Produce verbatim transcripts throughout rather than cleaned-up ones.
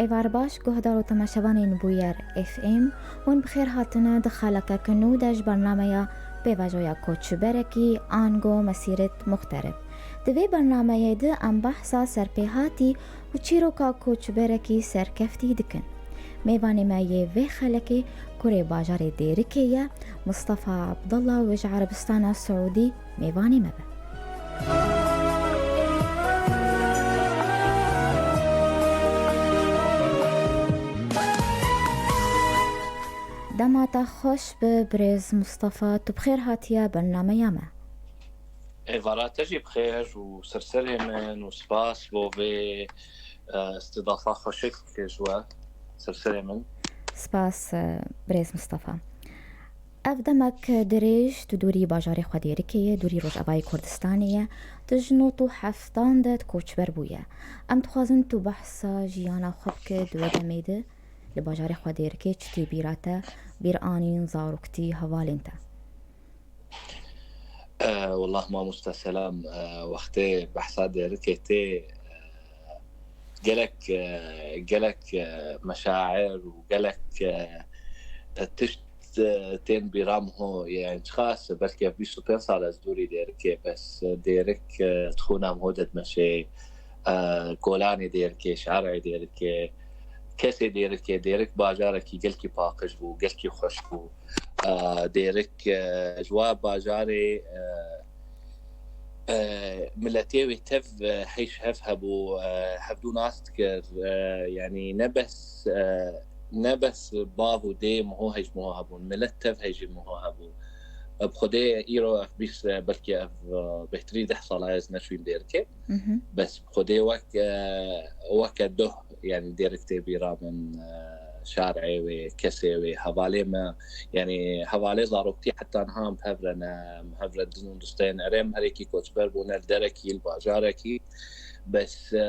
Êvar baş, guhdar û temaşevanên Bûyer F M, hûn bi xêr hatine di xelekeke nû de ji bernameya pêvajoya koçberekî, ango mesîret muxterib. Di vê bernameyê de em behsa serpêhatî û çîroka koçberekî serkeftî dikin. Mêvanê me yê vê xelekê kurê bajarê Dêrikê ye, Mistefa Abdullah, wê ji Erebistana Siûdî mêvanê me be. Dema te xweş be birêz Mistefa, tu bi xêr hatiye bernameya me. Êvara te jî bi xêr û serserê min û spas bo vê, e, istidafa xweşik ji we. Serserê min. Spas, e, birêz Mistefa. Ev demek dirêj tu dûrî bajarê xwe Dêrikê ye, dûrî Rojavayê Kurdistanê ye. Tu ji nod û heftan de koçber bûye. Em dixwazin tu behsa jiyana xwe bike di wê demê de li bajarê xwe Dêrikê, çi tê bîra te, bîr anîn, zaroktî, hevalên te? E, wallah mamoste Selam, e, wextê behsa Dêrikê tê, e, gelek, e, gelek, e, meşair û gelek, e, tişt, e, tên bîra min ho, yani çiqas belkî ev bîst û pênc sal ez dûrî Dêrikê, bes, e, Dêrik, e, di xûna min ho de dimeşê, e, kolanê Dêrikê, şarê Dêrikê, kesê Dêrikê, Dêrik bajarekî gelkî paqij bû, gelkî xweş bû. E, Dêrik, e, ji wa bajarê, e, e, miletê wê tev, e, hej hev hebû, e, hevdû nas dikir, e, yanî ne bes, e, ne bes bav û dê miho hej miho hebûn, milet tev hej miho hebû. E, bi Xwedê îro ev bîst, e, belkî ev, e, bêhtirî deh sala ez neçûyim Dêrikê. Mhm. Bes bi Xwedê wek, e, weke duh, yani Dêrik tê bîra min, e, şarê wê, kesê wê, hevalê me, yani hevalê zaroktî heta niha em bi hev re ne, em hev re din û distên. Erê, em herêkî koçber bûne li derekî, li bajarekî, bes, e,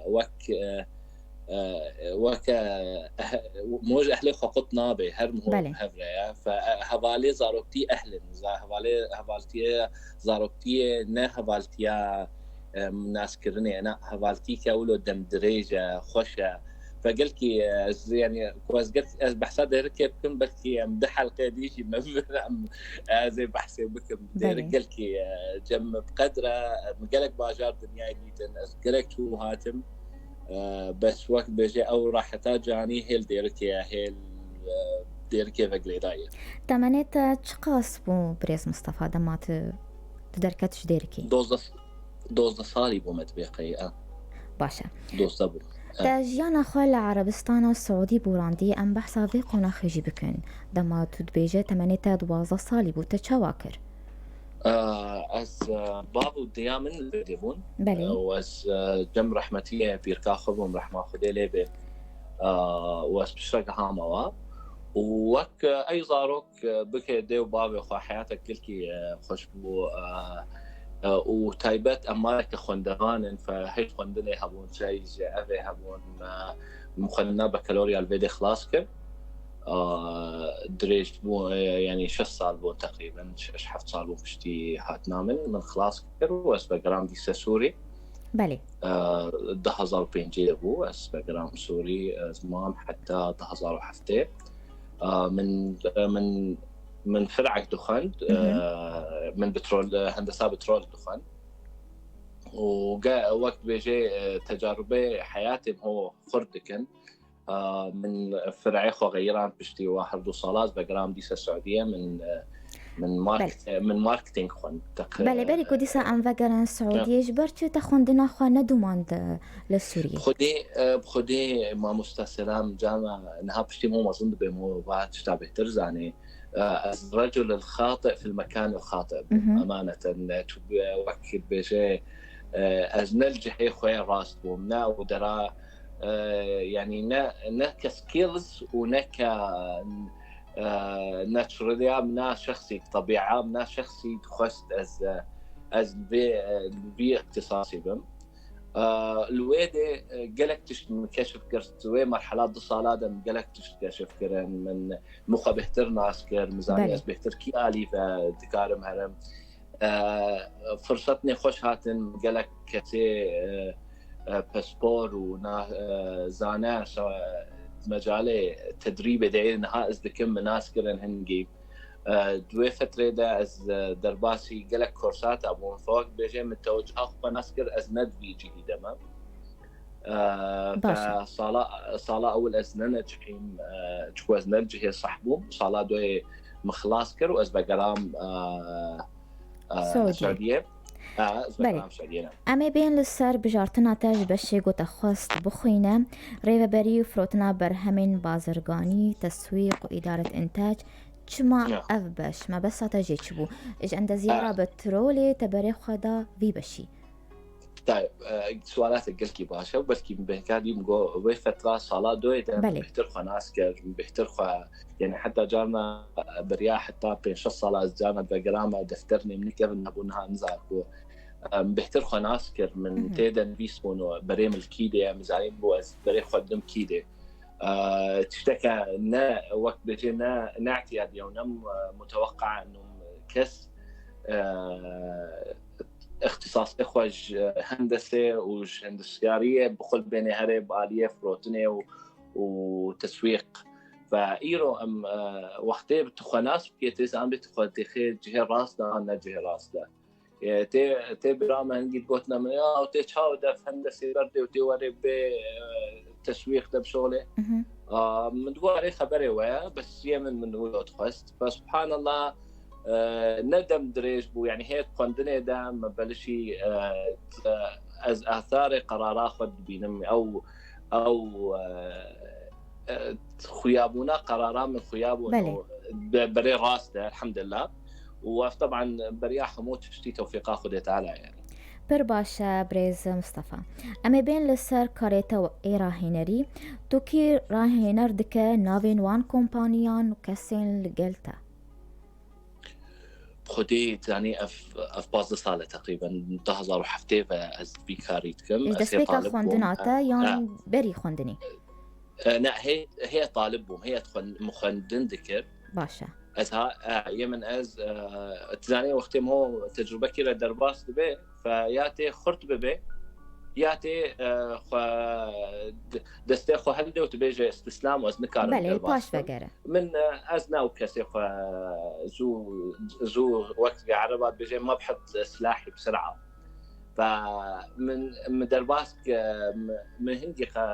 wek, e, e, weke, eh, moj ehlê xwe qut nabe, her miho Belê. bi hev re ye. Fe, e, hevalê zaroktî ehl in. Za-, hevalê, hevaltiye zaroktiyê ne hevaltiya, e, naskirinê, ne hevaltîke wilo demdirêj e, xweş e. Fe gelkî, e, ez, yani, ku ez gel-, ez behsa Dêrikê bikim, belkî em du helqê dî jî me em, ez ê behsê bikim. Belê. Dêrik gelkî, e, cem min bi qedr e, min gelek bajar dinyayê dîtin, ez gelek çû û hatim. E, bes wek bêje ew raheta canî hêl Dêrikê ye, hêl, e, Dêrikê veglêdaye. Temenê te çiqas bû birêz Mistefa dema tu, tu derket ji Dêrikê? Dozdeh, dozdeh salî bû me dibê qey, e. Baş e. Dozdeh bû. E. Te jiyana xwe li Erebistana Siûdî borandî, em behsa vê qonaxê jî bikin. Dema tu dibêje temenê te duwazdeh salî bû, te çawa kir? E, ez, e, bav û diya min li vê dê bûn. Belê. E, û ez, e, cem rehmetiyê pîrka xwe bûm, rehma Xwedê lê bê. E, û ez piştre gehama wa. Û wek, e, ey zarok, e, bike dê û bavê xwe heyatek gelkî, e, xweş bû, e, e, û taybet em maleke xwendevan in, fe hej xwendinê hebûn, çey ji evê hebûn, e, min xwendina bakalorya li vê dê xilas kir. A, dirêj bû, e, yani şeş sal bû teqrîben, şeş heft sal bû piştî hatina min, min xilas kir û ez vegeram dîse Sûrî. Belê. E, du hazar û pêncê de bû, ez vegeram Sûrî, ez mam heta du hazar û heftê. E, min, e, min, min firek dixwend, e, Mhm. min petrol, e, hendesa petrol dixwend. Û ge-, wek dibêje, e, tecarubê heyatê min ho xurt dikin. A, min fireyê xwe xeyiran piştî wa her du sala ez vegeram dîse Siûdiyê, min, e, min market-, Belê. min marketing xwend. Teq-, Belê, berî ku dîsa em vegerin Siûdiyê, ji ber çi te xwendina xwe nedûmand, e, li Sûriyê? Xwedê, e, xwedê mamosta Selam, cama niha piştî min mezin dibêm û va tişta bêhtir zanê. E, ez recul el xati fil mekan el xati bûm. Mhm. Emaneten, e, tu bi-, wek dibêje, e, ez ne li cihê xwe rast bûm, ne û dera, e, yani ne, ne ke skills û ne ke, e, naturaliya min a şexsî, tebiya min a şexsî dixwest ez, e, ez vê, e, vî ixtisasî bim. E, li wê de, e, gelek tişt min keşif kir. Wê merhela du sala de min gelek tişt keşif kirin. Min, min xwe bêhtir nas kir. Min zanî Belê. ez bêhtir kî alî ve dikarim herim. E, firsetnê xweş hatin, gelek kesê, e, e, pispor û na-, e, zane, şa-, mecalê tedrîbê de niha ez dikim, min nas kirin hingî. E, di wê fetrê de ez, e, derbasî gelek korsata bûm. Fawak dibêje min tewecuha xwe nas kir, ez ne di vî cihî de me. E, Baş e. Fe sala, sala ewil ez nenecihîm, e, çiku ez ne di cihê seh bûm. Sala doyê min xilas kir û ez vegeram, e, e, Saudiyê. Saudiyê. E, ez Belê. vegeram Saudiyê, ne. Em ê bên li ser bijartina te ji beşê ku te xwest bixwîne, rêveberî û firotina berhemên bazirganî, teswîq û îdaret întac, çima Ya. ev beş? Mebesta te jê çi bû? Ji endeziyara E. petrolê te berê xwe da vî beşî? Tayeb, e, sualate gelkî baş e. Belkî min bêhkar dîm go, wê fetra sala doyê de Belê. min bêhtir xwe nas kir, min bêhtir xwe, yani heta carna beriya heta pênc şeş sala ez carna vegerama defter nêm nikevin hebû niha nizar bû. Em, bêhtir xwe nas kir, min Mhm. tê de nivîs bûn û berê min li kî dê, em zanîn bû ez berê xwe dim kî dê. E, tişteke ne, wek bêjê ne, ne îtiyadiye û ne, e, muteweqqa û kes, e, îxtisasê xwe ji hendesê û ji hindisyariyê bi xwe bêne herê bi aliyê firotinê û, û teswîq. Ve îro em, e, wextê tu xwe nas bikê, tê zanbê tu xwe dixê cihê rast de an ne cihê rast de. E, tê, tê bira me hingî gotine min, "Ya, tê çawa de hendesê berdê û tê werê bê, e, teswîq de bi şolê?" Mhm. A, min digot, "Erê, xeberê we ye, bes yê min, min wilo dixwest." Fe subhanallah, e, ne dem dirêj bû, yani hê xwendinê de me belişî, e, t-, ez atharê qerara xwe dibînim, ew, ew, e, e, xuyabûna qerara min xuyabûn Belê. û be-, berê rast e, elhamdulillah. Û ev, teban, beriya hemû tiştî tewfîqa Xwedê Teala, yani. Pir baş e, birêz Mistefa. Em ê bên li ser karê te ê rahênerî. Tu kî rahêner dike navên wan kompaniyan û kesên li gel te? Xwedê zanî ev, ev pazdeh sal e teqrîben, du hezar û heftê ve ez vî karî dikim. Ji Ez hê destpêka talib bûm. xwendina te E, yan e. berî xwendinê? E, ne, hê, hê talib bûm, hê xwen-, min xwendin dikir. Baş e. Ez ha, e, yê min ez, e, tu zanî wextê min ho tecrubekî re derbas dibe, fe ya tê xurt bibe, ya tê, e, xwe d-, destê xwe hilde û tu bêje, "Îstîslam û ez nikarim Belê, derbas paş bikim." vegere. Min, e, ez ne ew kesê xwe zû, zû wek ereba dibêje, "Ma bihit silahî bi sir'a." Fe min, min derbas ke, min, min hingî qe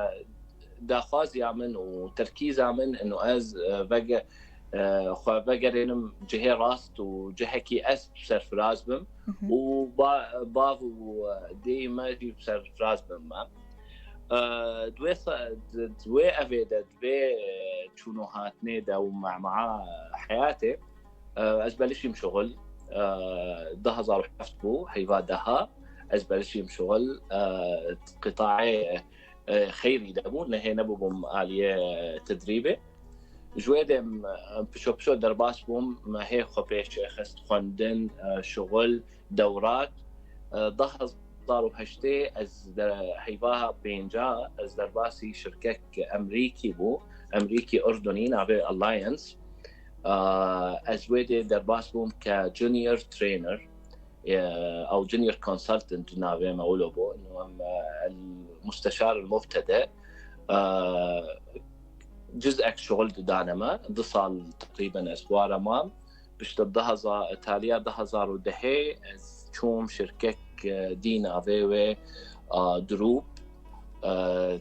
daxwaziya min û terkîza min ino ez, e, vege-, e, xwe vegerênim cihê rast û cihekî ez serfiraz bim Mhm. û ba-, bav û dêyî me jî serfiraz bim me. E, di wê se-, di, di wê evê de, di vê, e, çûn û hatinê de û mema heyatê, e, ez belişîm şixul, e, du hezar û heft bû, heyva deha, ez belişîm şixul, e, qitaê, e, xeyrî de bû, nehê nebûbûm aliyê tedrîbê. Ji wê de, em, pişo pişo derbas bûm, me hê xwe pêş xist, xwendin, e, şixul, dewrat. E, du hezar û heştê ez de heyva pênca ez derbasî şirkek Emrîkî bû, Emrîkî Urdunî, navê Alliance. E, ez wê de derbas bûm ke junior trainer, e, ew junior consultant navê me wilo bû, ino em, e, el musteşar el mubtede, e, cizek şixul didane me, du sal teqrîben ez wara mam. Pişta du hezar, taliya du hezar û dehê ez çûm şirkek, e, dî navê wê, e, Drûp, e,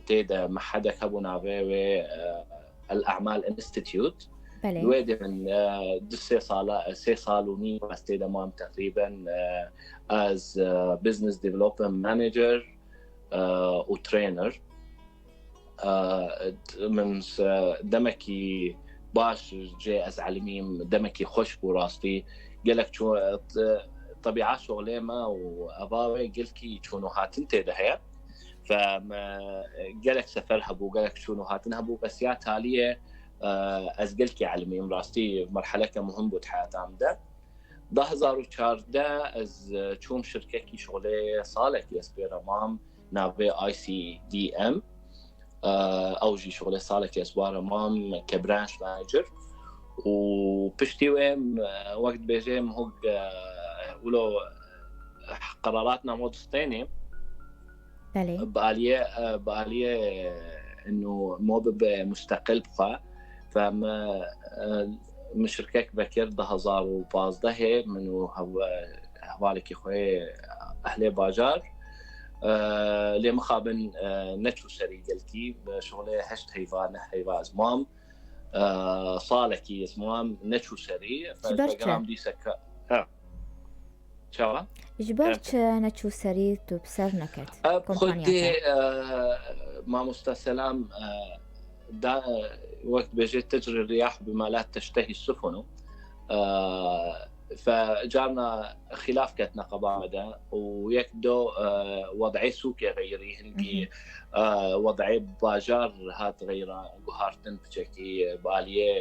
tê de mehedek hebû navê wê, e, El A'mal Institute. Belê. Wê de min, e, du sê sala, sê sal û nîv ez tê de mam teqrîben, e, ez, e, business development manager, e, û trainer. E, min se-, demekî baş cê ez elimîm, demekî xweş bû rastî. Gelek çû-, e, t-, tebîa şolê me û eva wê gelkî çûn û hatin tê de heye. Fe me gelek sefer hebû, gelek çûn û hatin hebû, bes ya taliyê, e, ez gelkî elimîm rastî, merheleke muhim bû di heyata min de. Du hezar û çardeh ez, e, çûm şirkekî şolê salekî ez pê re mam, navê I C D M. E, ew jî şolê salekî ez ware mam ke branch manager. Û piştî wê, e, wek dibêjê min hog, e, wilo qeraratna min distênê. بەڵێ. بە ئالیە، بە ئالیە ئینو مۆ ببێ مستەقل بخوا. فمە من شرکەک بەکرد دە هەزار و پازدەهێ من و هەو-، هەوالێکی خوێ ئەهلێ باجار. لێ مخابن نەچوو سەری گەلکی، شغلێ هەشت هەیوا، نە هەیوا ئەزمام. ساڵێکی ئەزمام نەچوو سەری. جبەر چ؟ دیسەکە ها چاوە؟ جبەر چ نەچوو سەری تو بسەر نەکەت؟ خودێ مامۆستا سەلام دا وەک بێژێت تجر الرياح بما لا تشتهي السفن و فجارنا خلاف کەتنە قەبامەدا و یەک دو وەضعێ سووکێ غەیری هەنگی وەضعێ باژار هات غەیرە گوهارتن بچێکی بالیێ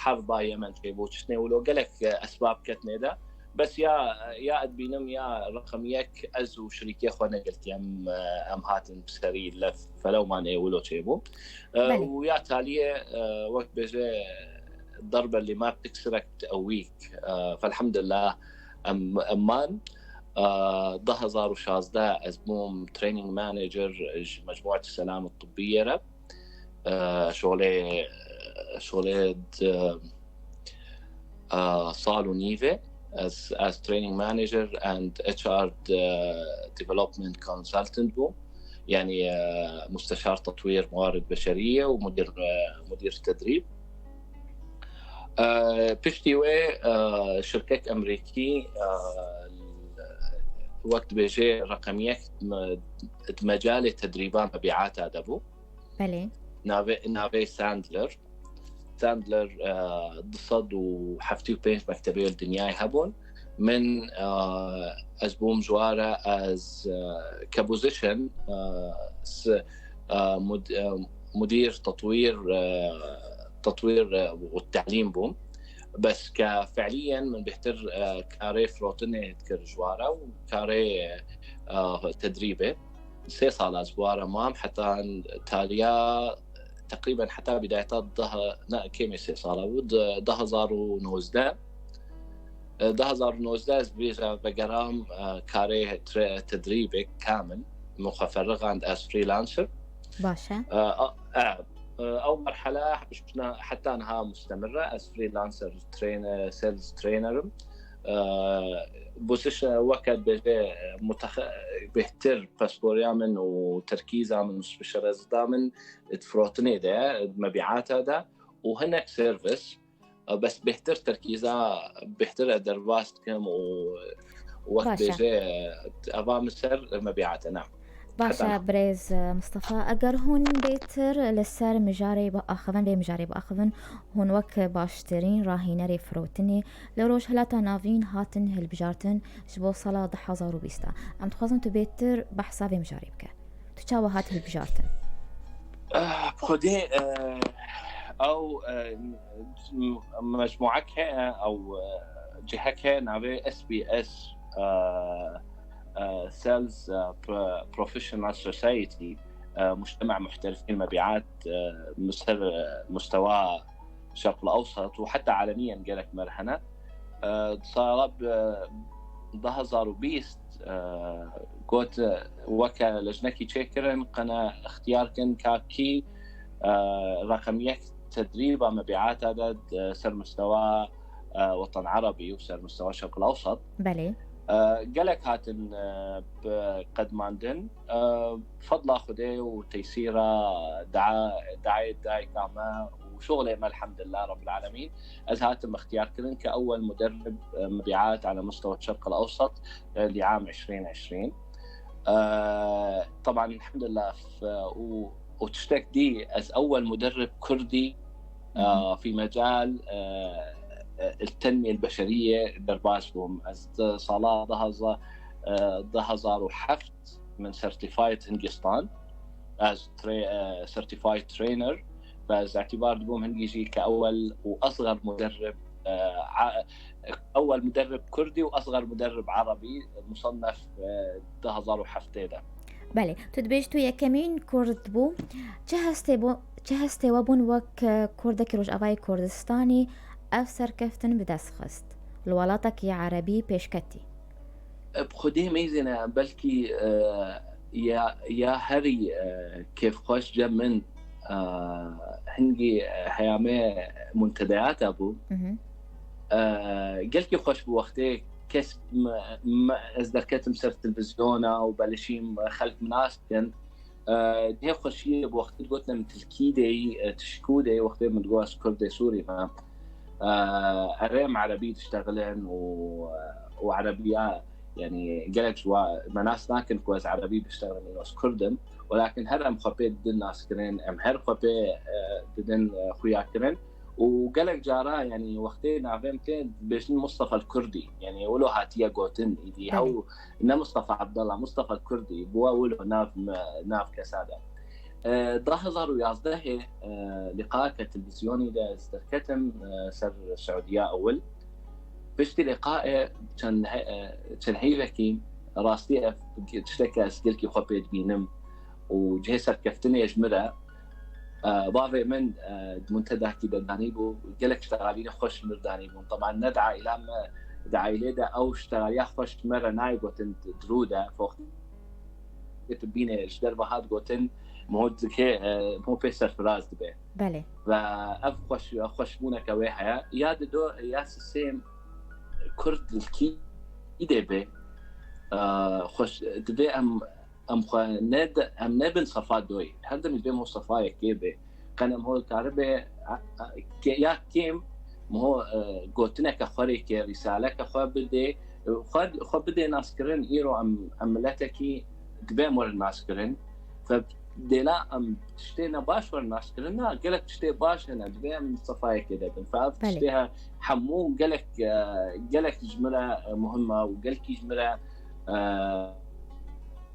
حەڤ با یەمەن پێ بۆ چشتنێ ولۆ گەلێک ئەسباب کەتنێدا. بەس یا یا ئەدبینم یا ڕقم یەک ئەز و شریکێ خۆ نەگرتیم ئەم هاتن سەری لە فەلەومانێ ولۆ چێ بوو و یا تالیێ وەک بێژێ ضربة اللي ما بتكسرك تقويك. فالحمد لله ئەم ئەمان دە هەزار و شازدە ئەز بووم training manager مجموعة السلام الطبية رب شغلي شغلي سال و نیوێ as, as training manager and HR development consultant بووم، يعني مستشار تطوير موارد بشرية ومدير مدير تدريب. پشتی وێ شرکەک ئەمریکی وەک دبێژێ ڕقم یەک مەجالێ تەدریبان مەبیعاتا دەبوو. بەڵێ. ناوێ ساندلەر ساندلەر دو سەد و حەفتی و پێنج مەکتەبێ دنیای هەبوون. من ئەز بووم جوارە ئەز کە بوزیشن مدیر تطویر تطویر والتعليم بووم. بەس کە فعليا من بهتر کارێ فرۆتنێ کرد جوارە و کارێ تدریبێ سێ ساڵ ئەز بوارە مام حتا تالیا تقريبا حتا بداية ده نا كيمي سي صار بود ده هزار ونوزده ده هزار ونوزده از بيجا بقرام كاري تدريبك كامل مخفرغ عند از فريلانسر. باشە. او مرحله حتى انها مستمره از فريلانسر ترين سيلز ترينر بوسش وقت بيجي متخ بهتر پسپۆریا من و تەرکیزا من و سپشەلەزدا من فرۆتنێ دە مەبیعاتا دە و هەنێک سێرڤس بەس بهتر تەرکیزا بهتر دەرباز بکەم و وەک بێژێ ئەوا من سەر مەبیعاتە نام. باشە برێز مستەفا، ئەگەر هون بێتر لەسەر مژارێ بە ئاخەوەن بێ مژارێ بە ئاخەوەن هون وەک باشترین ڕاهینەرێ فرۆتنێ لە ڕۆژهەلاتا ناڤین هاتن هەلبژارتن ji bo sala du hazar û bîst. Em dixwazin tu bêtir behsa vê mijarê bike. Tu çawa hat hilbijartin? Xwedê ew mecmuek heye, ew cihek heye navê S B S Sales Professional Society, مجتمع محترفين مبيعات ser mustewa Şerq el Ewsat û heta alemiyen gelek me re hene. Di sala du hezar û bîst got weke lejnekî çêkirin qene ixtiyar kin ka kî reqem yek tedrîba mebîata de ser mustewa Weten Erebî û ser mustewa Şerq el Ewsat. Belê. Gelek hatin bi qedmandin. Fedla Xwedê û teysîra dua-, duayê dayika me û şuxulê me, elhamdülillah Rabbil Alemin, ez hatim ixtiyar kirin ke ewel muderrib, e, mebiat ala mustewa Şerq el Ewsat, e, li am eşrîn eşrîn. E, teban, elhamdülillah, f-, û, û tiştek dî, ez ewel muderrib kurdî, e, fi mecal, e, e, el tenmiye el beşeriye derbas bûm. Ez di sala du hezar, e, du hezar û heft من certified Hindistan as tra-, eh, certified trainer. فاز اعتبار دبوم هندي جي كأول وأصغر مدرب، eh, ع-، أول مدرب كردي وأصغر مدرب عربي مصنف، eh, du hezar û heft de. Belê, tu dibêjî tu yekemîn kurd bû. Çi hestê bû, çi hestê we bûn wek, eh, kurdekî Rojavayê Kurdistanî ev serkeftin bi dest xist? Li welatekî erebî pêşketî. Bi Xwedê meyzêne belkî, eh, ya, ya herî, e, kêfxweş cem min, e, hingî, e, heyamê muntedeyata bû. Mhm. E, gelkî xweş bû wextê kes me, me, ez derketim ser televîzyona û belişîm xelk min nas dikin. E, dihê xweşiyê bi wextê digotin em tilkî dey, e, tişkû dey, wextê min digot ez Kurdê Sûrî me. E, erê em erebî diştexilin û, û erebiya, yani gelek ji wa me nas nakin ku ez erebî diştexilin, ez Kurd im. Welakin her em xwe pê didin naskirin, em her xwe pê, e, didin, e, xuyakirin. û gelek cara, yani wextê navê min tê dibêjin Mustafa el Kurdî. Yani wilo hatiye gotin, îdî Belê. hew ne Mustafa Abdallah, Mustafa Kurdî. Bi we wilo nav, nav kesa de. E, du hezar û yazdehê, e, liqayeke televîzyonî de ez derketim, e, ser Siûdiya ewil. Piştî liqayê çend he-, e, çend heyvekî rastî ev tişteke ez gelkî xwe pê dibînim û cihê serkeftinê ji min re. E, bavê min, e, di muntedakî de danîbû, gelek ştegalînê xweş ji min danîbûn. Teban ne di aîla me, di aîlê de ew ştegaliya xweş ji me re nayê gotin di rû de, foxtê tu bîne ji derve hat gotin, miho dikê, e, miho pê serfiraz dibe. Belê. Ve ev xweş, xweşbûneke wê heye. Ya dido, ya sisêm Kurd li kî dê be, e, xweş, divê em em xwe ne, em nebin sefa doyê. Her demî bê miho sefa yekê bê. Qenem hol karibe, a, a, ke-, ya kêm miho, e, gotineke xwe rê ke, rîsaleke xwe bidê, e, xwe, xwe bidê naskirin. Îro em, em miletekî dibe em werin naskirin. Fe dêla em tiştê ne baş werin naskirin, na gelek tiştê baş hene, dibe em sefa yekê de bin. Fe ev Belê. tiştê he, hemû gelek, e, gelek ji min re, e, muhim e û gelkî ji min re, e,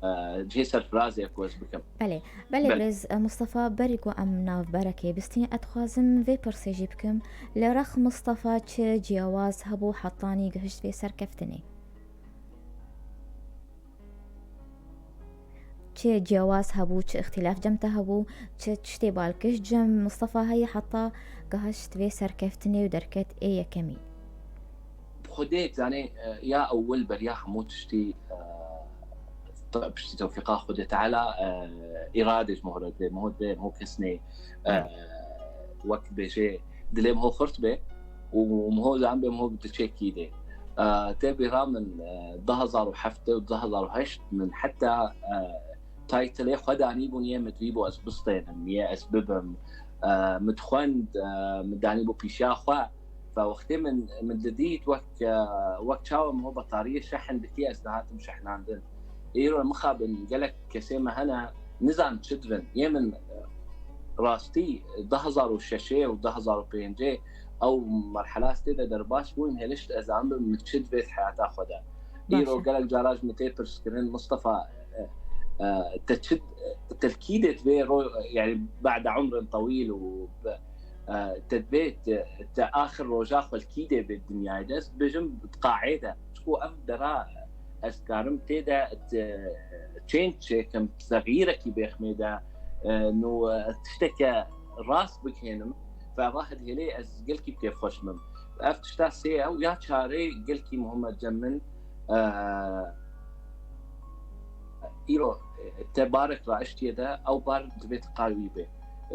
e, cihê serfirazê ku ez bikim. Belê, belê Belê. birêz, e, Mustafa, berî ku em navberekê bistînin, ez dixwazim vê pirsê jî bikim. Li rex Mustafa çi ciyawaz hebû hetanî gihişt vê serkeftinê? Çi ciyawaz hebû, çi îxtîlaf cem te hebû, çi tiştê balkêş cem Mustafa heye heta gihişt vê serkeftinê û derket ê yekemîn? Xwedê zanê, e, ya ewil beriya hemû tiştî, e, te-, piştî tewfîqa Xwedê Teala, e, îrade ji miho re dibê, miho dibê, miho kesnê, e, Belê. wek dibêjê, dilê miho xurt bê û miho zan bê, miho diçê kî dê. E, tê bîra min, e, du hezar û heft û du hezar û heşt min heta, e, titlê xwe danîbûn yê min dibî bû ez bistênim, yê ez bibim. E, min dixwend, e, min danîbû pîşiya xwe. Fe wextê min, min didît wek, e, wek çawa min ho betariyê şehin dikî, ez dihatim şehnandin. Îro mixabin gelek kesê me hene, nizan çi dibin. Yê min, e, rastî du hezar û şeşê û du hezar û pêncê ew merhela ez tê de derbas bûyim, hêlişt ez anbim min çi divê di heyata xwe de. Îro Baş e. gelek cara ji min tê pirs kirin, Mustafa, e, e, te çi, te li kî dê divê ro-, yani ba'de umrin tewîl û be-, e, te divê te, te axir roja xwe li kî dê bê dinyayê de? Ez dibêjim di qaê de. Çiku ev dera ez karim tê de te change çêkim, texîrekî bêxmê de, e, nû, e, tişteke rast bigihênim. Ve eva hêlê ez gelkî bi kêfxweş bim. Ev tişta sê ye û ya çarê gelkî muhim e cem min, e, îro, e, te barek raiştiye de, ew bar divê ti qal wî bê.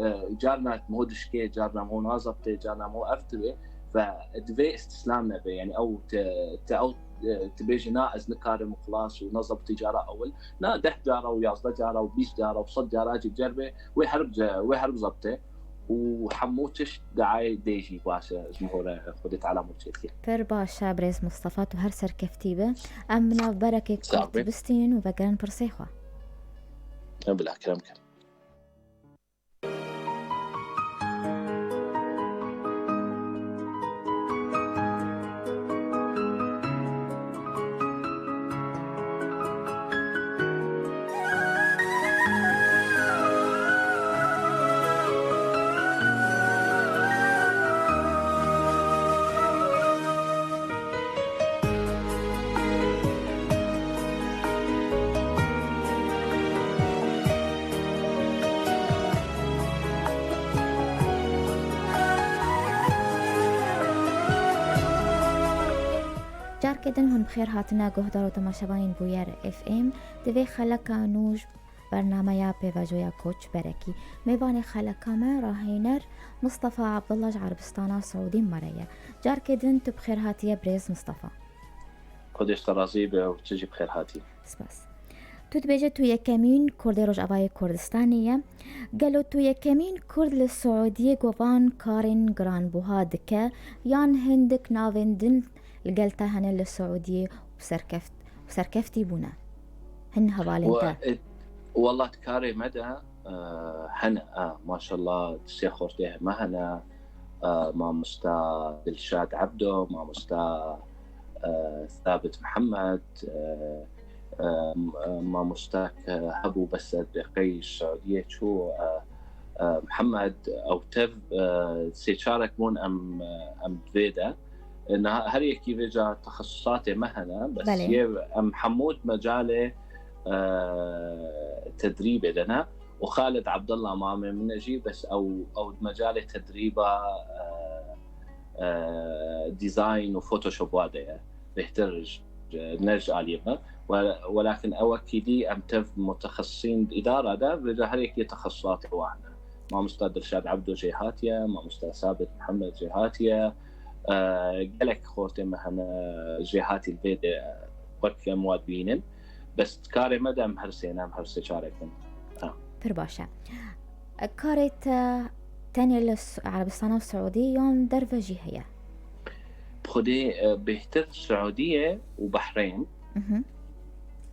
E, carna miho dişkê, carna miho nazebitê, carna miho ev divê ve divê istisna nebe. Yani ew te, te ew, e, tu bêjî na ez nikarim xilas û nezebitî cara ewil. Na deh cara û yazdeh cara û bîst cara û sed cara jî cerbe wê her bi ce-, wê her bizebite. û hemû tişt diayê dê jî baş e, ji min hore Xwedê Teala min çêdiye. Pir baş e, birêz Mustafa, tu her serkeftî be. Em bi navberekê Sağ kurt be. bistînin û vegerin pirsê xwe. Em bila kerem kin. Kedin hûn bi xêr hatine guhdar û temaşevanên Bûyer F M. Di vê xeleka nû ji bernameya pêvajoya Koç Berekî, mêvanê xeleka me rahêner Mistefa Abdullah ji Erebistana Siûdî me re ye. Carke din tu bi xêr hatiye birêz Mistefa. Xwedê ji te razî be û tu jî bi xêr hatî. Spas. Tu dibêje tu yekemîn Kurdê Rojavayê Kurdistanê ye. Gelo tu yekemîn Kurd li Siûdiyê ku van karên giranbuha dike, yan hindik navên din li gel te hene li Siûdiyê û serkeft-, û serkeftî bûne? Hin hevalên te? E, wallah, di karê me de, e, hene, e, maşallah, sê xortê me hene, e, mamosta Dilşad Ebdo, mamosta, e, Thabit Mihemed, e, e, m-, e, mamosta ke hebû bes ez bê qey Siûdiyê çû, e, e, Mihemed, ew tev, e, sê çarek bûn em, e, em di vê de. E, niha her yekî vêca texesusatê me hene, bes Belê. yê em hemû di mecalê, e, tedrîbê de ne. Û Xalid Abdullah mamê min e jî, bes ew, ew di mecalê tedrîba, e, e, design û Photoshop wa de ye. Bêhtir ji, ne ji aliyê me. We-, welakin ew wekî dî em tev mutexesisîn di îdara de, vêca her yekê texesusatê wan e. Mamosta Dilşad Ebdo jê hatiye, mamosta Sabit Mihemed jê hatiye, e, gelek xortê me hene jê hatî li vê de wek em wa dibînin. Bes karê me de em her sê ne, em her sê çarek in. Ha. Pir baş e. Karê te tenê li S-, Erebistana Siûdî yan derve jî heye? Xwedê, e, bêhtir Siûdiye û Behreyn. Mhm.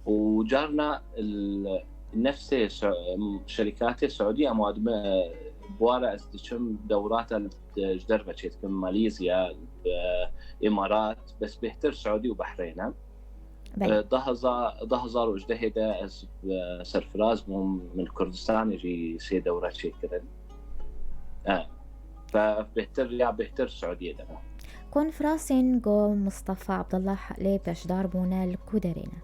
Û carna l-, nefsê Su-, şerîkatê Siûdî em wadime, e, bi wa re ez diçim dewrata li, e, ji derve çêdikim, Malîzya, e, Îmarat, bes bêhtir Siûdî û Behreyn e. Belê. E, du hezar, du hezar û hejdehê de ez, e, serfiraz bûm, min Kurdistanê jî sê dewre çêkirin. E, ve bêhtir, ya bêhtir Siûdiyê de me. Konferansên ku Mistefa Abdullah lê beşdar bûne li ku derê ne?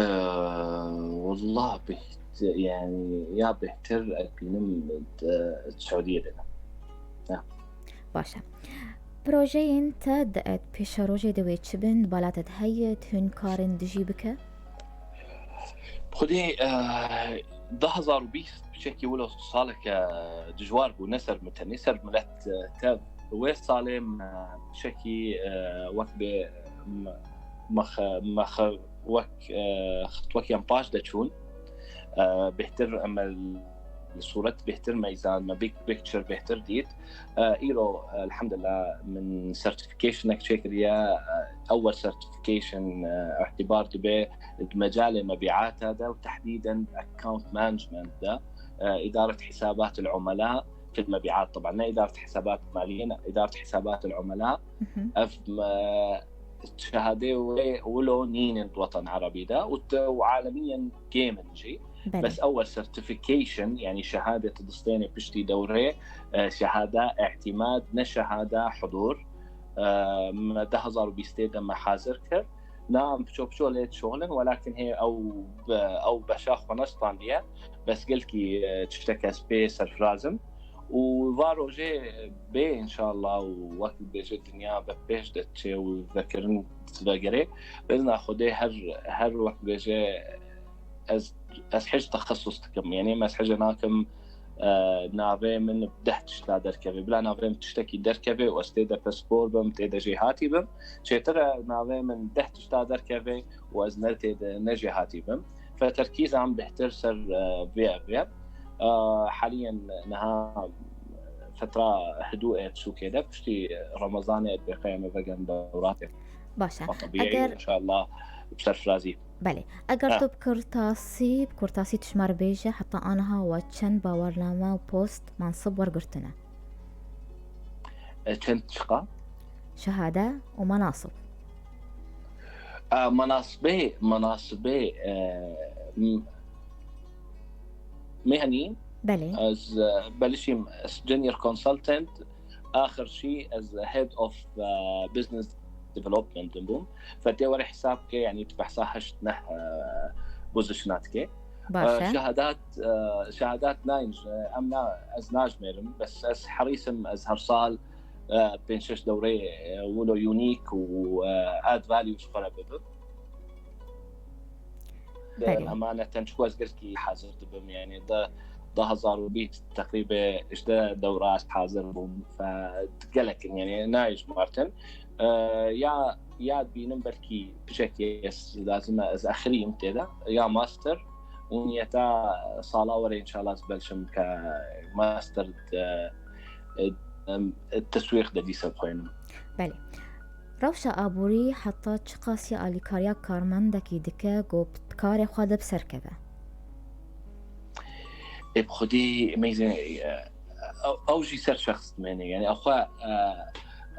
E, wallah bêht-, yani ya bêhtir ez bînim, e, Siûdiyê de ne. Ya. Baş e. Projeyên te di et pêşerojê de wê çi bin, di bala te de heye, tu hûn karên dijî bike? Xwedê, eh, du hezar û bîst piçekî wilo saleke dijwar bû, ne ser min tenê, ser milet, eh, tev. Wê salê me piçekî, eh, wek bê me, me xe-, me xe-, wek, eh, xitwekî em paş de çûn. Eh, bêhtir em li sûret bêhtir meyzan me, big picture bêhtir dît. Eh, îro, eh, elhamdulillah, min certificationek çêkiriye. Eh, ewel certification, eh, îtibar dibe di mecalê mebîata de û tehdîden account management de, eh, îdaret hisabat el-umela fil mebîat, taban ne îdaret hisabat maliye, ne îdaret hisabat el-umela. Mhm. Ev me-, şehadê wê wilo nînin di wetan erebî de û te-, û alemiyen kêm in jî. Belê. Bes ewel certification, yani şehadê tu distênê piştî dewrê, e, şehada îtimad, ne şehada hudûr. E, me du hezar û bîstê de me hazir kir. Na em piço piço lê dişoxilin, welakin hê ew be-, ew beşa xwe nestandiye. Bes gelkî, e, tiştek ez pê serfiraz im. Û va rojê bê înşallah û wek bêje dinya be pêş de çê û vekirin vegerê. Bi izna Xwedê her, her wek bêje ez, ez hej texesus dikim. Yanî ez hejê nakim, e, navê min deh tişta derkeve. Bila navê min tiştekî derkeve û ez tê de pispor bim, tê de jêhatî bim. Çêtir e navê min deh tişta derkeve û ez ne tê de ne jêhatî bim. Fe terkîza min bêhtir ser, e, vê ev e. E, haliyen niha fetra hidû e sûkê de, piştî Remezanê ez bêqeyeme vegem dewratê. Baş e. Eger înşallah bi serfirazî. Belê. Eger Ha. tu bi kurtasî, bi kurtasî tu ji me re bêje, heta aniha we çend bawername û post, mansib wergirtine? E, çend çiqa? Şehade û menasib. E, menasibê, menasibê, e, m-, mehnî. Belê. Ez, e, belişîm, ez junior consultant, axir şî ez head of, e, business development bûm. Fetê were hesab ke, yani tu behsa heşt neh, e, position dike. Baş e. E, şehadat, e, şehadat nine, e, em na, ez najmêrim, bes ez herîsim, ez her sal e, pênc şeş dewreyê, e, wilo unique û, e, add value ji xwe re bibim. Belê. Emaneten çiku ez gelkî hazir dibim, yani da, da hezar û bîst teqrîbe ji de dewra ez hazir bûm. Fe gelek in, yani nayê ji Martin. E, ya, ya dibînim belkî piçekê ez lazim e ez exirîm tê de, ya master û niyeta sala were înşallah ez belşim ke master de, e, em, teswîq de dîsa bixwînim. Belê. Rewşa aborî heta çiqasî alîkariya karmendekî dike ku bi karê xwe de bi ser keve? Ê bi xwedî mêzê, e, ew, ew jî ser şexs dimêne. Yani ew xwe, e,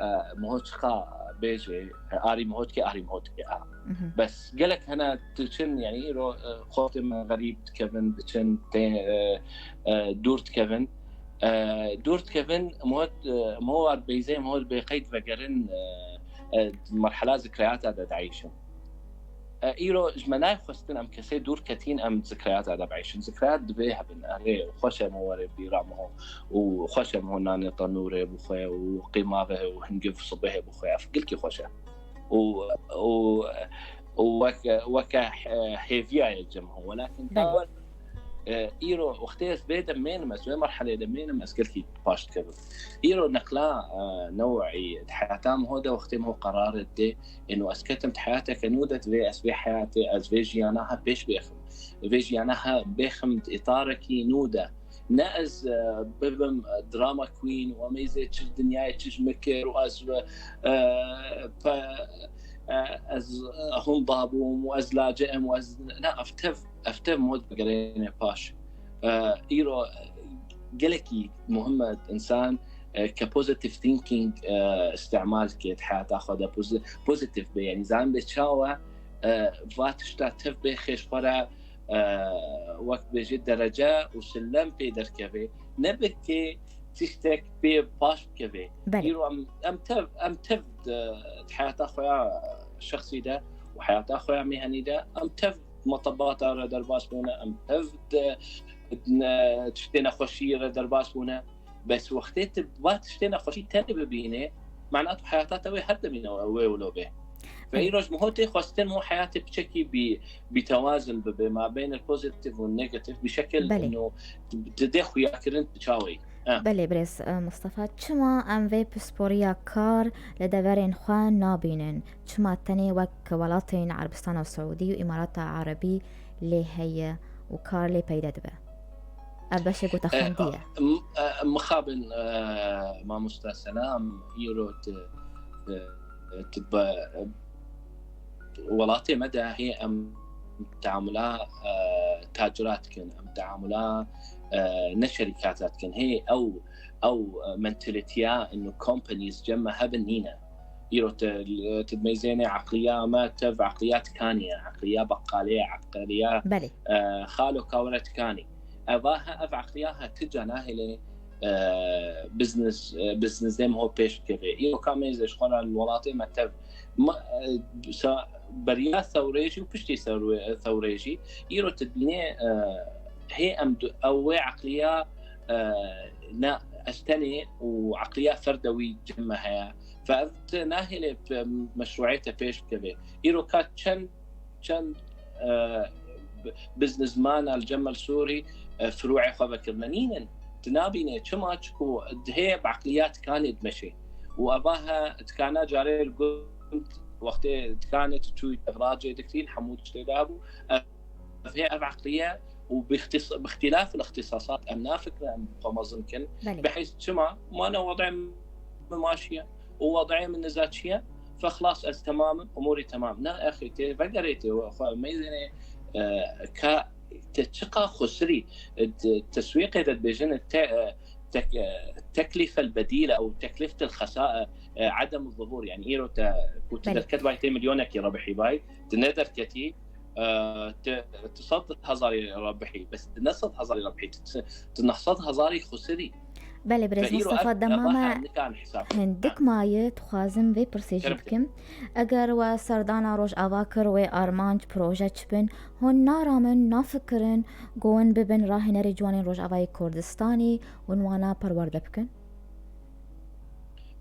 e, miho çiqa bêje, e, arî miho dike, arî miho dike, a. Mhm. Bes gelek hene diçin, yani îro, e, xortê me xerîb dikevin, diçin tê, e, e, dûr dikevin. E, dûr dikevin, miho, e, miho war beyzê, miho bê qeyd vegerin, e, e, merhela zikriyata de dieyşin. E, îro ji me nayê xwestin em kesê dûr ketîn, em zikriyata de bieyşin. Zikriyat divê hebin. Erê, xweş e miho were bîra miho û xweş e miho nanê tenûrê bixwe û qîmavê û hingiv sibehê bixwe. Ev gelkî xweş e. Û, û, û weke, weke, e, hêviya ye cem miho. Welakin Belê. tawer, e, îro wextê ez vê de mênim, ez vê merhelê de mênim, ez gelkî paş dikevim. Îro neqla, e, new'î di heyata miho de wextê miho qerarê dê, êno ez ketim di heyateke nû de, divê ez vê heyatê, ez vê jiyana he pêş bêxim. Vê jiyana he bêxim di îtarekî nû de. Ne ez, e, bibim drama queen û em ê zê çi dinyayê çi ji min kir û ez, e, pe, e, ez hunda bûm û ez lace em û ez, ne, ev tev, ev tev mod gerêne paş. E, îro gelekî muhim e însan, e, ke positive thinking, e, îstîmal ke di heyata xwe de pozi-, pozitif be. Yani zan be çawa, e, va tişta tev bê xêş xwe re, e, wek bêjî derece û silem pê derkeve. Ne be ke tiştek pê paş bikeve. Belê. Îro em, em tev, em tev di, di heyata xwe ya şexsî de û heyata xwe ya mêhenî de em tev metebata re derbas bûne, em tev di, di ne, tiştê nexweşî re derbas bûne. Bes wextê tu va tiştê nexweşî tenê bibînê, mana tu heyata te wê her demîne wê wilo bê. Ve Belê. îro ji miho tê xwestin miho heyatê piçekî bî, bîtewazin bibe, ma beynel pozitif û negatif, bi şekil Belê. ino tu dê xuyakirin tu çawê. Ha. Belê birêz, e, Mistefa, çima em vê pisporiya kar li deverên xwe nabînin? Çima tenê wek welatên Erebistana Siûdî û Îmarata Erebî lê heye û kar lê peyde dibe? Ev beşê ku te E, xwendiye. m-, e, mixabin, e, mamosta Selam, îro tu, e, tu be, welatê me de hê em teamula, e, tacira dikin, em teamula, e, ne şerîkata dikin. Hê ew, ew, e, mentalitiya ino companies cem me hebin nîne. Îro tu, tu dimeyzênê eqliya me tev eqliya tikanî ye, eqliya beqalê ye, eqliya, Belê. e, xalo kawere tikanî. Eva he, ev eqliya he tu ca nahêlê, e, business, e, business dê miho pêş bikeve. Îro ka mêze ji xwe re li welatê me tev. Ma, e, sa, beriya sewrê jî û piştî sewrê-, sewrê jî. Îro tu dibînê, e, hê em du-, ew wê eqliya, e, ne, ez tenê û eqliya ferdewî cem me heye. Fe ev tu nahêlê p-, meşruiyê te pêş bikeve. Îro ka çend, çend, e, b-, biznesmana li cem me li Sûrî, e, firûê xwe vekirine. Nînin. Tu nabînê. Çima? Çiku dihê bi eqliya tikanê dimeşê. Û eva he tikana carê li gund wextê tikanê tu çûyî devracê dikrîn, hemû tiştê de hebû. Ev hê ev eqliye û bi îxtis-, bi îxtilaf îxtisasat em nafikirin em xwe mezin kin. Belê. Bi heyz çima? Ma ne wedê min maşiye û wedê min niza çiye, fe xlas ez temam im, umûrî temam. Na exî tê vegerê tê xwe meyzênê, e, ka te çiqa xusirî, e, te-, teswîqê de dibêjin te-, e, tek-, e, teklîfel bedîle ew teklîftel xesa-, e, e, edem zuhûr. Yani îro te ku tu Belê. Derket bay tê milyonekî rebihî bay, tu ne derketî, e, tu, tu sed hezarî rebihî, bes tu ne sed hezarî rebihî, tu, tu neh sed hezarî xusirî. Belê birêz Ve îro Mistefa, ev, dema ev me hem nikan hesab. hindik maye dixwazim vê pirsê jî Kerem bikim. Eger we serdana Rojava kir, wê armanc, proje çi bin, hûn naramin, nafikirin ku hûn bibin rahênerê ciwanên Rojavayê Kurdistanê, hûn wana perwerde bikin?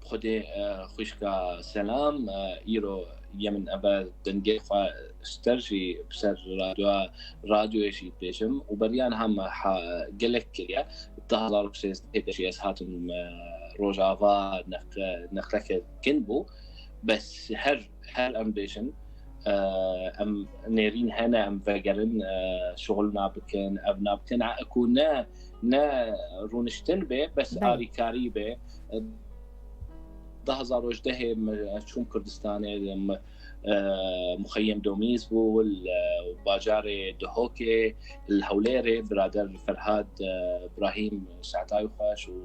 Xwedê, e, xwişka selam, e, îro ye min eve dengê xwe ji te jî bi ser radyoya, radyoyê jî dibêjim û beriya niha me ha-, gelek kiriye. Du hezar û sêzdehê de jî ez hatim, e, Rojava, neq-, neqleke kin bû. Bes her, her em bêjin, e, em nêrîn hene, em vegerin, e, şixulna bikin, evna bikin, e, ku ne, ne rûniştin be, bes Belê. alîkarî be. E, du hezar û hejdehê me çûm Kurdistanê, me, e, muxeyyem Domîz bû, li bajarê Duhokê, li Hewlêrê, birader Ferhad, e, Brahîm, Seetay Xweş û,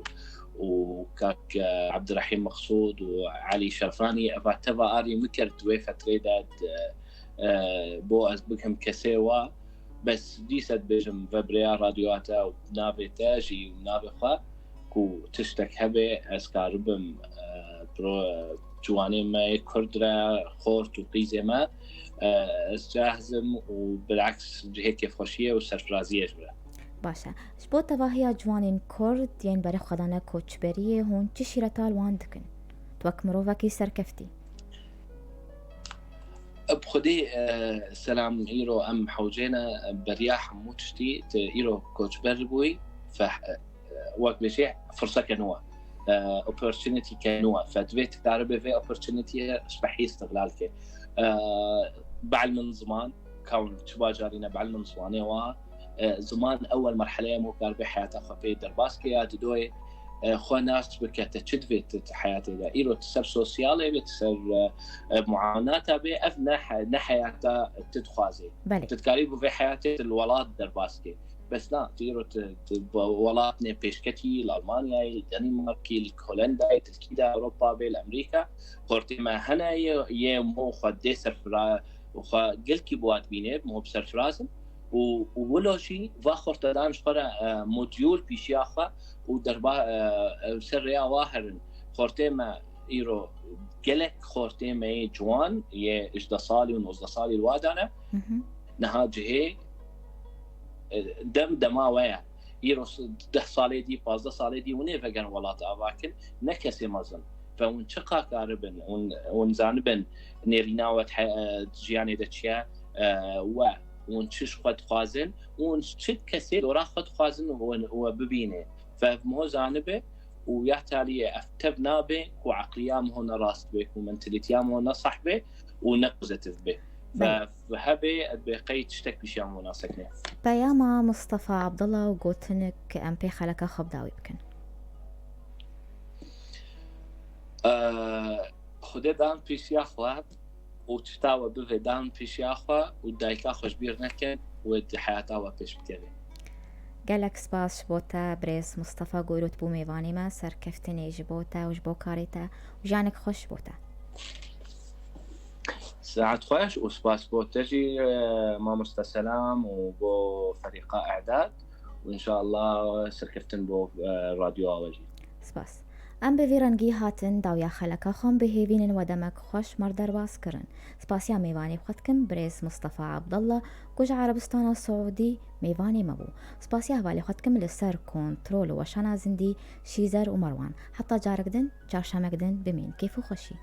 û kak, e, Ebdirehîm Meqsûd û Elî Şerfanî, eva teva arî min kir di wê fetrê de, e, e, bo ez bigihim kesê wa. Bes dîse dibêjim ve bi rêya radyoya te û navê te jî û navê xwe ku tiştek hebe ez karibim, e, pro-, ciwanê me yê Kurd re, xort û qîzê me, e, ez cahiz im û bileks cihê kêfxweşiyê û serfiraziyê ji vir e. Baş e. Ji bo tevahiya ciwanên Kurd yên berê xwe dane koçberiyê, hûn çi şîreta li wan dikin? Tu wek mirovekî serkeftî. Bi xwedî, e, selam, îro em hewcê ne, beriya hemû tiştî, tu îro koçber bûyî, feh-, e, wek bêjê, firseke nû e. E, opportunity ke nû e. Fe divê tu karibê vê opportunityê spehî îstixlal ke. E, bi ilmin ziman, ka hûn çi bajarî ne, bi ilmin zimanê wa, e, ziman ewel merheleya mo karibê heyata xwe pê derbas ke ya didoyê, e, xwe nas bike, te çi divê tu, tu heyatê de. Îro tu ser sosyalê bê, tu ser, e, e, muawenata bê, ev ne he-, ne heyata tu dixwazê. Belê. Tu dikarî bi vê heyatê tu li welat derbas kê. Bes na, tu îro tu, tu bi welatnê pêşketî, li Almanyayê, li Danimarkî, li Holendayê, tu li kî de Ewropa bê, li Emerîka, xortê me hene yê, yê mo xwe dê serfira-, xwe gelkî bi wa dibînê, mo bi serfiraz in. Û, û wilo jî va xortedan ji xwe re, e, modyûl pîşiya xwe û derba, e, e, ser rêya wa herin. Xortê me îro gelek xortê me yê ciwan yê ji deh salî û nozdeh salî li wa de ne. Hı hı. Niha cihê, e, dem dema we ye. Îro s-, deh salê dî, pazdeh salê dî hûn ê vegerin welat ava kin, ne kesê mezin. Ve hûn çiqa karibin, hûn, hûn zanibin nêrîna we di he-, e, jiyanê de çi ye, e, we, hûn çi ji xwe dixwazin, hûn çi kesê dora xwe dixwazin we, we bibînê. Ve ev miho zanibe û ya taliyê ev tev nabe ku eqliya miho ne rast be, ku mentalîtiya miho ne sah be û ne pozitif be. Belê. Ve hebe, ez bê qey tiştek pîşiya miho nasekine. Peyama Mustafa Abdullah û gotinik em pê xeleka xwe bi dawî bikin. Eee, Xwedê dan pêşiya xwe û tişta we bivê dan pêşiya xwe û dayika xwe ji bîr nekin, wê di heyata we pêş bikevê. Gelek spas ji bo te, birêz Mustafa, ku îro tu bû mêvanê me, serkeftinê ji bo te û ji bo karê te û jiyanek xweş ji bo te. Saet xweş û spas bo te jî, e, mamoste Selam û bo ferîqa E'dad û înşallah serkeftin bo, e, radyoya we jî. Spas. Em bi vî rengî hatin dawiya xeleka xwe, em bi hêvînin we demek xweş me re derbas kirin. Spasiya mêvanê xwe dikim, birêz Mustafa Abdullah, ku ji Erebistana Siûdî mêvanê me bû. Spasiya hevalê xwe dikim li ser kontrol û weşana zindî, Şîzer û Merwan. Heta carek din, çarşemek din, bimîn kêf û xweşî.